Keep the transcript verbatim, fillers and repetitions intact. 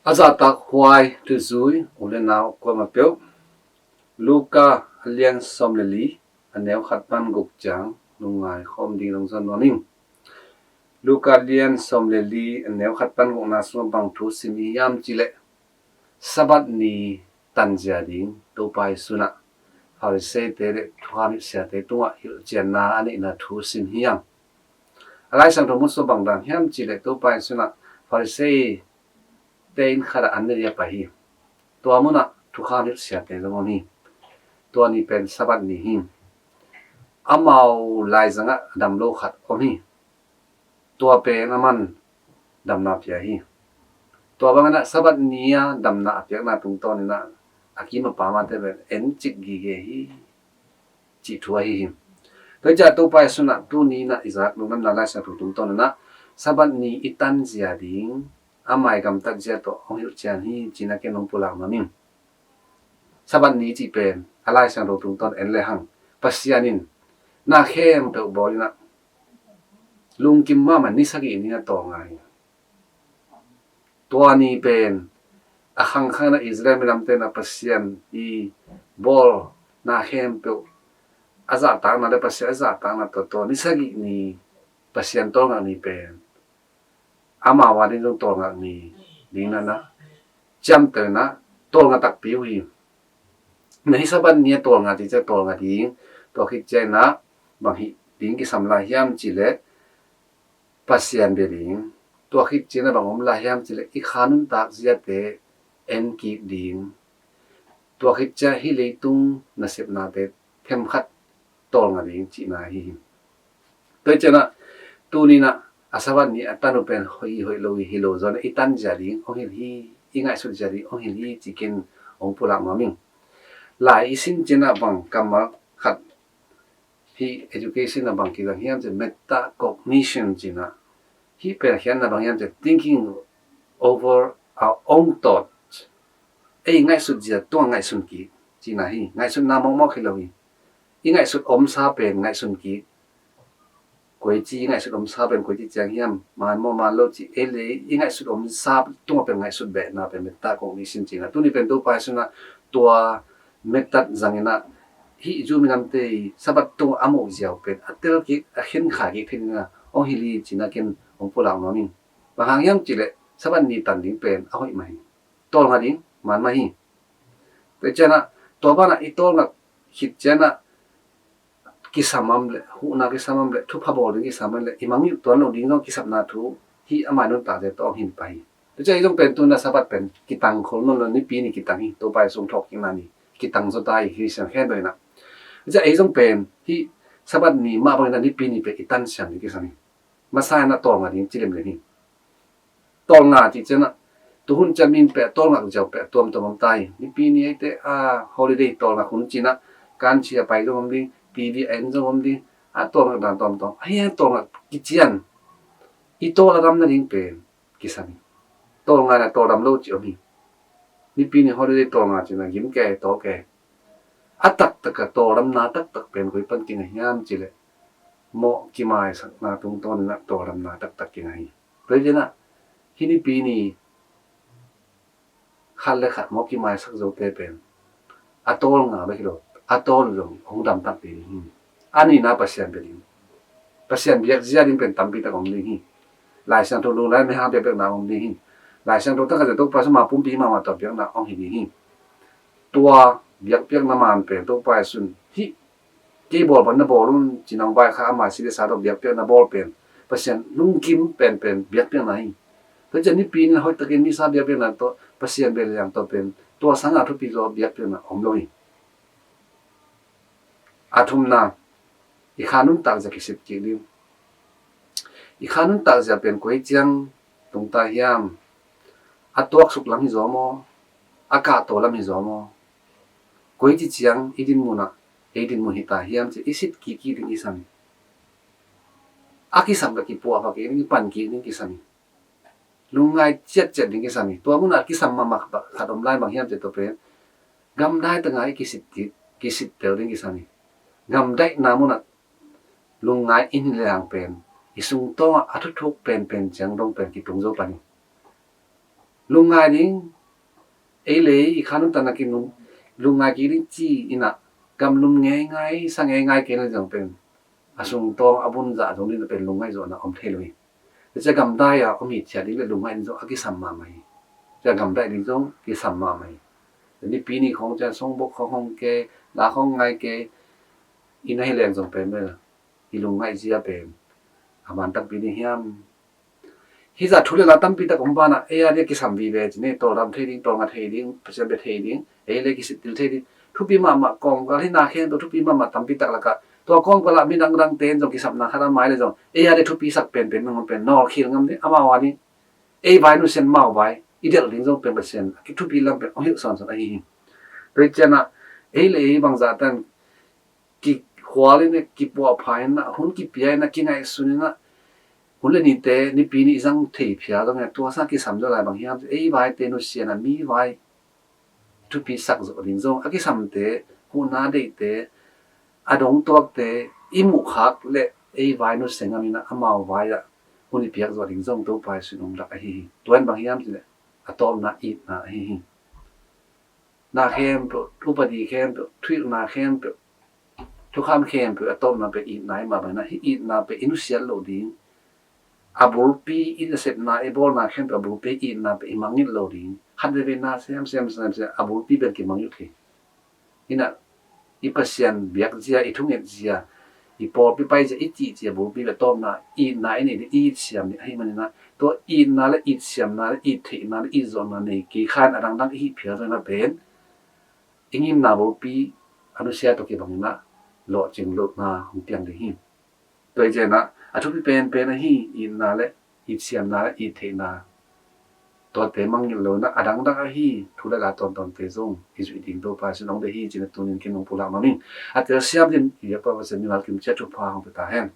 A zahtak huai thuzui u le nau kuamah peuh, Luka a lian sawm le li, a neu khat pan guk ciang lungngai khawm ding dong zon nuam ing. Luka a lian sawm le li, a neu khat pan gukna sungah bang thu sim i hiam cih leh, Sabbath ni tanzia ding Topa Jesu in ah Pharisee-te le thukham hilhsiate tungah hilhcianna a neihna thu sim hi hang. A Lai Siangtho mun sungah bang dan hiam cih leh Topa Jesu in ah Pharisee-te inn khatah an ne ding a pai hi. Tua munah thukham hilhsiate zong om hi. Tua ni pen Sabbath ni hi. Amau laizangah a dam lo khat om hi. Tua pen aman damna pia hi. Tua bangin ah Sabbath ni-a damna a piakna tungtawn in ah a kim a pamte pen en cik gige hi, cih thu ahi hi. Tua hi ciah Topa Jesu in ah tuni in ah i zak lungdamna Lai Siangtho tungtawn in ah Sabbath ni i tanzia ding, ama i gamtat zia tawh hong hilhcian hi, ci-in ah ken hong pulak nuam ing. Sabbath ni cih pen a Lai Siangtho tungtawn en le hang, Pasian in na khempeuh bawl in ah lungkim mahmah ni sagih ni-in ah tawlnga hi. Tua ni pen a khangkhang in ah Israel minamte in ah Pasian i bawl na khempeuh a zahtakna le Pasian a zahtakna tawh tua ni sagih ni Pasian tawlngak ni pen amau a ding zong tawlngak ni ding in ah ciamteh in ah tawlnga takpi uh hi. Na hih Sabbath ni a tawlnga cih ciah tawlnga ding, tua khit ciah in ah bang hih ding kisam lai hiam cih leh Pasian bia ding. Tua khit ciah in ah bang om lai hiam cih leh i kha nuntak ziate en kik ding. Tua khit ciah hih leitung nasepnate themkhat tawlnga ding cihna ahi hi. Tua hi ciah in ah tuni in ah a Sabbath ni a tan uh pen hoih hi hoih lo hi, hi lo zaw in ah i tanzia ding hong hilh hi, i ngaihsut zia ding hong hilh hi, ci-in ken hong pulak nuam ing. Lai i sin ciah in ah bang kammal khat hih education ah bang kizang hiam cih leh metacognition ci-in ah, hih pen a khiatna bang hiam cih leh thinking over our own thoughts. Ei ngaihsut zia tungah ngaihsun kik cihna hi. Ngaihsutna mawkmawk hi lo hi. I ngaihsut omsa pen ngaihsun kik. Koici i ngaihsut omsa pen koici ciang hiam, man maw man lo cih ei le ei i ngaihsut omsa tungah pen ngaihsut behna pen metacognition ci-in ah, tuni pen Topa Jesu in ah tua method zang in ah hih Jew minamte i Sabbath tungah a muh zia uh pen a tel kik, a khenkha kik theih dingin ah hong hilh hi, ci-in ah ken hong pulak nuam ing. Bang hang hiam cih leh Sabbath ni tan ding pen a hoih mah hi. Tawlnga ding man mah hi. Tua hi ciah in ah tua banah i tawlnga khit ciah in ah kisam om leh, huhna kisam om leh, thupha bawl ding kisam om leh, i mangngilh tuan loh ding zong kisapna thu hih a mai nuntakte tawh hong hilh pah hi. Tua ciah ei zong pen tu-in ah Sabbath pen kitang khol nawn lo, Nipi ni kitang hi, Topa Jesu hong thawhkikna ni kitang zaw ta hi, Khristian khempeuh in ah. Tua ciah ei zong pen hih Sabbath ni mah bangin ah Nipi ni pen i tan siam ding kisam hi. Masa in ah tawlnga ding ci lemlem hi. Tawlnga cih ciang ah tuhun ciang mi in pen tawlngak zia uh pen tuamtuam om ta hi. Nipi ni eite a holiday tawlngak hun ci-in ah kanchi a pai zong om ding, TV a en zong om ding, a tawlngak dan tuamtuam. Ahi hang tawlngak kician i tawl a dam nading pen kisam hi. Tawlnga in ah tawldam lo cih om hi. Nipi ni holiday tawlnga ci-in ah gim kei, tawl kei. A taktak a tawldamna taktak pen koi pan kingah hiam cih leh mawh kimaisakna tungtawn in ah tawldamna taktak kingah hi. Tua hi ciah in ah hih Nipi ni khat le khat mawh kimaisak zote pen a tawlnga bek hi lo, a tawl uh zong hong dam takpi ding hi. A nihna Pasian bia ding, Pasian biak zia ding pen tampi tak om ding hi. Lai Siangtho lungdam in mihang biakpiakna om ding hi. Lai Siangtho tak a zia Topa Jesu mah pumpi mahmah tawh biakna hong hi ding hi. Tua biakpiakna man pen Topa Jesu in hih kei bawl bang na bawl un ci-in ah hong vaikhak a, ama si le sa tawh biakpiakna bawl pen Pasian lungkim penpen biakpiakna hi. Tua ciah Nipi ni in ah hoihtakin Misa biakpiakna tawh, Pasian bia liang tawh pen tua sangin a thupi zaw biakpiakna om lo hi. A thumna, i kha nuntak zia kisip kik ding. I kha nuntak zia pen koi ciang tung ta hiam? A tuaksuk lam hi zaw maw? A kahto lam hi zaw maw? Koici ciang i dinmun ah ei dinmun hi ta hiam cih i sip kik kik ding kisam hi. A kisam bek kipuahpha kik ding, i pan kik ding kisam hi. Lungngai ciatciat ding kisam hi. Tua munah kisam mahmah khat om lai, bang hiam cih leh tua pen gamdai tengah i kisip kik, kisip tel ding kisam hi. Gamdaihna munah lungngai in hi lehang pen i sungtawngah a thuthuk penpen ciang dong pen kitung zo pan hi. Lungngai ding, ei le ei i kha nuntakna kinun, lungngai kik ding ci-in ah, gamlum ngeingai, sa ngeingai kei na zong pen, a sungtawng a bun zah zong ding na pen lungngaih zawhna om thei lo hi. Tua ciang gamdai a om hithiat ding le lungngaih ding zong a kisam mahmah hi. Tua ciang gamdai ding zong kisam mahmah hi. Nipi ni khawng ciang songbok khawng hong kei, la khawng ngai kei, i na hi leng zong pen bel i lungngaih zia pen a man tampi ding hiam? Hih zah thu le la tampi tak om banah ei a ding a kisam vive ci ni, tawldam thei ding, tawlnga thei ding, Pasian bia thei ding, ei le kisittil thei ding. Thupi mahmah kawngkal hi na khempeuh, thupi mahmah tampi tak lakah tua kawngkal ah mi dangdang ten zong kisapna khat a mai le zong ei a ding thupi sak penpen nangawn pen nawlkhil ngam ding, amau a ding ei vai nusian mau vai i delh ding zong pen Pasian a kithupi lam pen hong hilh sawnsawn ahi hi. Tua hi ciangah ei le ei bangzah tan kikhual in, kipuahpha in, hun kipia in, kingaihsun in, hun le nite, nipi ni i zang thei phial zong in, tua sang kisam zaw lai bang hiam? Ei vaite nusian a mi vai thupi sak zawh ding zong, a kisamte, huhna deihte, a dongtuakte i muhkhak le ei vai nusia ngam in, amau vai ah hun i piak zawh ding zong Topa i sin um lak ahi hi. Tua in bang hiam cih leh a tawpna itna ahi hi. Na khempeuh, upadi khempeuh, thuhilhna khempeuh, thukham khempeuh a tawpna pen itna hi mah bangin, hih itna pen i nusiat loh ding, a bulpi i nasepna, i bawlna khempeuh a bulpi itna pen i mangngilh loh ding. Khat veve na sem sem sem sem a bulpi pen kimangngilh thei. Hi na, i Pasian biak zia, i thunget zia, i pawlpi pai zia, i cih zia bulpi le tawpna itna i neih ding, i it siam ding ahih manin, tua itna le it siamna le it theihna le it zawhna nei kei khan a dangdang i hih phial zongin pen i ngimna bulpi a nusia tawh kibangin lawhcing lohna hong piang ding hi. Tua hi ciangin a thupi penpen ahi itna le it siamna le it theihna, tuate mangngilh lo in, a dangdang ahi thu le la tawntawnte zong i zuih ding Topa i sin hong deih hi ci-in tunin kin hong pulak nuam ing. A telsiam dingin i biakpa Pasian min lam kim ciat thupha hong pia ta hen.